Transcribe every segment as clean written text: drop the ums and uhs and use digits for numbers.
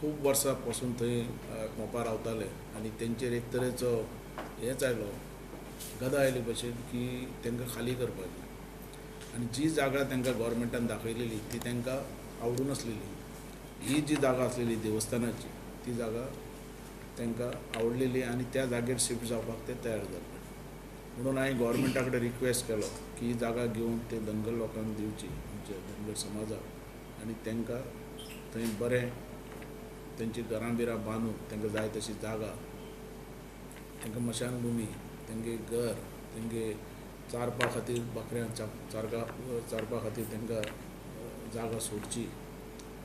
खूब वर्सां पासून थंय मोपा रावताले आनी तेंचेर एक तरेचो हेंच आयलो, गदा आयली भशेन की तांकां खाली करपाची. आनी जी जागा तांकां गव्हर्मेंटान दाखयलेली ती तांकां आवडूं नासलेली. ही जी जागा आसलेली देवस्थानाची ती जागा तांकां आवडलेली आनी त्या जागेर शिफ्ट जावपाक ते तयार जाले. म्हणून हांवें गव्हर्मेंटा कडेन रिक्वेस्ट केलो की ही जागा घेवन ते धनगर लोकांक दिवची, आमच्या धनगर समाजाक, आनी तांकां थंय बरें तेंची घरां बिरां बांदून तांकां जाय तशी जागा, तांकां मशानभुमी, तेंगे घर, तेंगे चारपा खातीर बकऱ्यां चारपा खातीर तांकां जागा सोडची.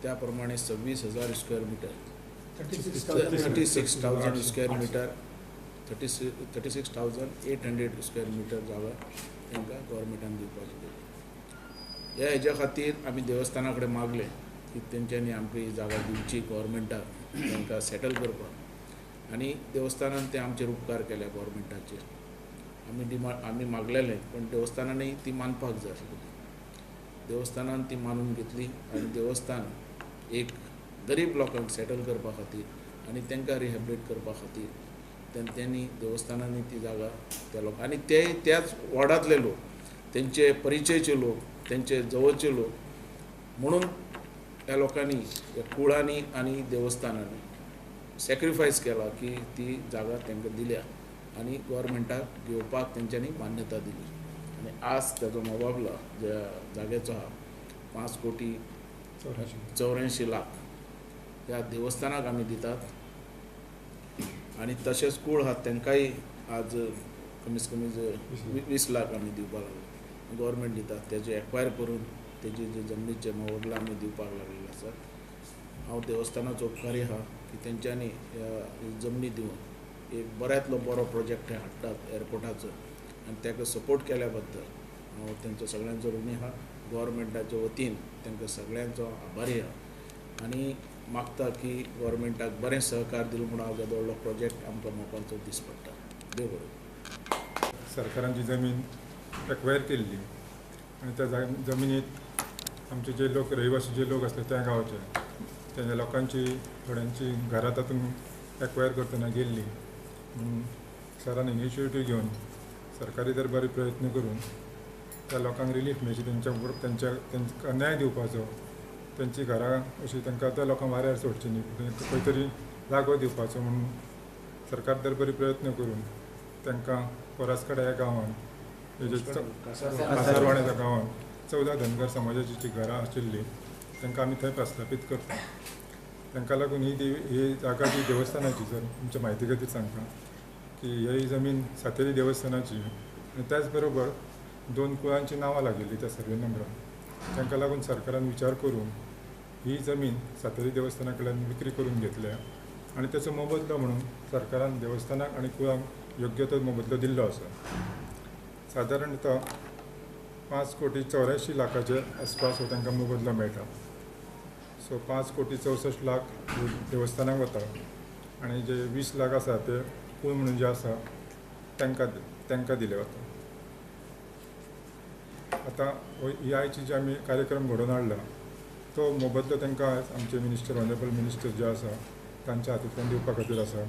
त्या प्रमाणे 26,000 square metre, 36,000 square metre, 36,800 square metre जागा तांकां गव्हर्मेंटान दिवपाची दिली. ह्या हेज्या खातीर आमी देवस्थाना कडेन मागलें की तेंच्यांनी आमकां ही जागा दिवची गव्हर्मेंटाक, तांकां सेटल करपाक. आनी देवस्थानान ते आमचेर उपकार केल्या गव्हर्मेंटाचेर. आमी मागलेलें, पण देवस्थानानय ती मानपाक जाय आसली. देवस्थानान ती मानून घेतली आनी देवस्थान एक गरीब लोकांक सेटल करपा खातीर आनी तांकां रिहेबिलिटेट करपा खातीर तेंच्यांनी देवस्थानांनी ती जागा त्या लोक आनी ते त्याच वॉर्डांतले लोक, तेंचे परिचयचे लोक, तेंचे जवळचे लोक, म्हणून ह्या लोकांनी, ह्या कुळांनी आनी देवस्थानांनी सॅक्रिफायस केला की ती जागा तांकां दिल्या आनी गव्हर्मेंटाक घेवपाक तेंच्यांनी मान्यता दिली. आनी आज ताजो मोबाबला ज्या जाग्याचो आहा 5,84,00,000 ह्या देवस्थानाक आमी दितात. आनी तशेंच कूळ आहा तांकांय आज कमीत कमी 20 लाख आमी दिवपाक लागले, गव्हर्मेंट दितात. तेजे एक्वायर करून तेजे जे जमनीचे मोबदला आमी दिवपाक लागलेले आसात. हांव देवस्थानाचो उपकारी आहा की तेंच्यांनी ह्या जमनी दिवन एक बऱ्यांतलो बरो प्रोजेक्ट हाडटात एअरपोर्टाचो, आनी ताका सपोर्ट केल्या बद्दल हांव तेंचो सगळ्यांचो ऋणी आहा. गव्हर्मेंटाच्या वतीन तांकां सगळ्यांचो आभारी आहा आनी मागता की गव्हर्मेंटाक बरें सहकार दिलो म्हूण हांव येदो व्हडलो प्रोजेक्ट आमकां मोपाचो दीस पडटा. देव बरें. सरकारान जी जमीन एक्वायर केल्ली आनी त्या जमिनीत आमचे जे लोक रहिवासी जे लोक आसले त्या गांवचे, तेंच्या लोकांची थोड्यांची घरां तातूंत एक्वायर करतना गेल्ली. म्हणून सरान इनिशिएटीव घेवन सरकारी दरबारी प्रयत्न करून त्या लोकांक रिलीफ मेळची, तेंच्या तेंकां न्याय दिवपाचो, तेंची घरां अशी तांकां त्या लोकांक वाऱ्यार सोडची न्ही, खंय तरी जागो दिवपाचो म्हणून सरकार दरबारी प्रयत्न करून तांकां पोरासकाडा ह्या गांवांत, कासारवाड्याच्या गांवांत 14 धनगर समाजाची जी घरां आशिल्लीं तांकां आमी थंय प्रस्थापीत करता. तांकां लागून ही जागा जी देवस्थानाची, सर तुमच्या म्हायती खातीर सांगता की ही जमीन सातेरी देवस्थानाची आनी त्याच बरोबर 2 कुळांची नांवां लागिल्लीं त्या सर्वे नंबरान. तांकां लागून सरकारान विचार करून ही जमीन सातेरी देवस्थाना कडल्यान विक्री करून घेतल्या आनी ताचो मोबदलो म्हणून सरकारान देवस्थानाक आनी कुळांक योग्य तो मोबदलो दिल्लो आसा. सादारणतः 5,84,00,000 आसपास हो तांकां मोबदलो मेळटा. सो 5,64,00,000 देवस्थानाक वता आनी जे 20 लाख आसा ते कूळ म्हणून जे आसा तांकां दिले वता. आतां ही आयची जे आमी कार्यक्रम घडोवन हाडला तो मोबदलो तांकां आमचे मिनिस्टर, ऑनरेबल मिनिस्टर जे आसा तांच्या हातांतल्यान दिवपा खातीर आसा.